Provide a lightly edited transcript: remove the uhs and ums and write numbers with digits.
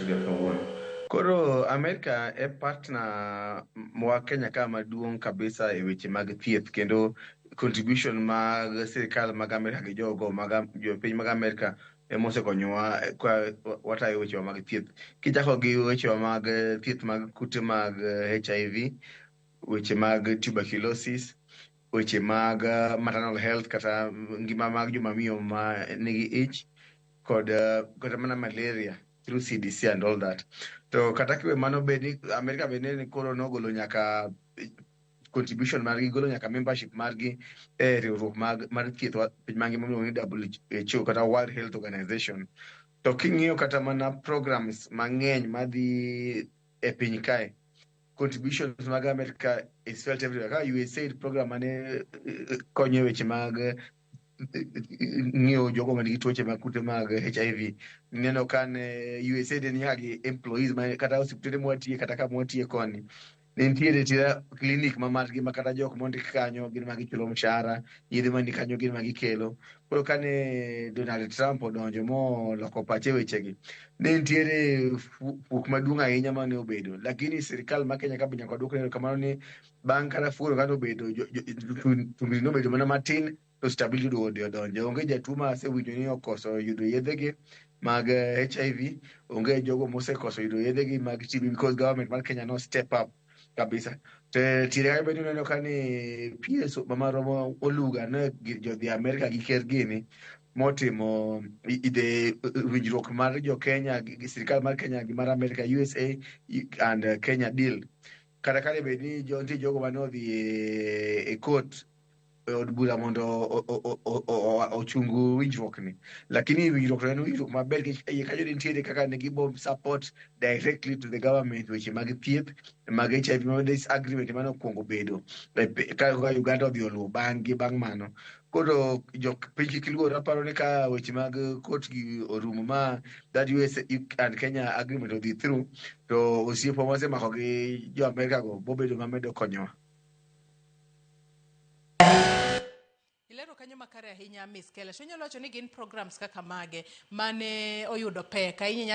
studio kawuono. Koro Amerika e partner wa Kenya ka maduong' kabisa e weche mag thieth kendo contribution mag sirikal mag Amerika gi jogo mag jopiny mag Amerika ema osekonyowa ka watayo wechewa mag thieth. Kichako gi wechewa mag thieth mag kute mag HIV, weche mag tuberculosis, weche mag maternal health kata ngima mag joma miyo ma nigi ich kod kata mana malaria through CDC and all that. To kata kiwe mano bed ni Amerika bende ni koro nogolo nyaka contribution margi golo nyaka membership margi e riwruok mag mar thieth piny mangima miluongo ni WHO kata World Health Organization. To king'iyo kata mana programs mang'eny madhi e piny kae contributions mag America is felt everywhere. Kaka USAID program mane konyo e weche mag ng'iyo jogo manigi tuoche mag kute mag HIV. Ineno ka ne USAID ne nyaka gi employees ma kata osiptende mwatiye kata kama watiye koni ne nitiere tira clinic ma margi ma kata jok mondik kanyo gin ma gichulo mshahara, yedhe mani kanyo gin ma gikelo. Koro kane Donald Trump odonjo moloko pache e wechegi, ne nitiere fuok maduong' ahinya mane obedo. Lakini sirikal ma Kenya ka be nyaka waduokne erokamano ni bang' kata fuoro kane obedo tungni nobedo mana matin to stability oduogo odonjo. Onge jatuo ma asewinjo ni okoso yudo yedhegi mag HIV, onge jogo mosekoso yudo yedhegi mag TB because government mar Kenya no step up kabisa. To tiere kanyo bende ineno ka ni PS mama Romo Oluga ne jodhi Amerika gi ker gini motimo the winjruok mar jo Kenya gi sirikal mar Kenya gi mar Amerika USA and Kenya deal. Kata kane bed ni nitie jogo mane odhi e court e od bura mondo ochung winjruokni, lakini winjruok to en winjruok maber nikech iye kanyo nitiere kaka ne gibo support directly to the government weche mag thieth mag HIV ma this agreement mane okwongo bedo ka Uganda odhi oluwo bang' gi bang' mano. Koro jok piny kik luor aparo ni ka weche mag court gi orumo ma that US and Kenya agreement odhi through to osiepwa mosemako gi jo Amerika go bobedo mamedo konyowa. Ilero kanyo makare ahinya Miss Kelesh. Inyalo wacho ni gin programs kaka mage mane oyudo pek ahinya.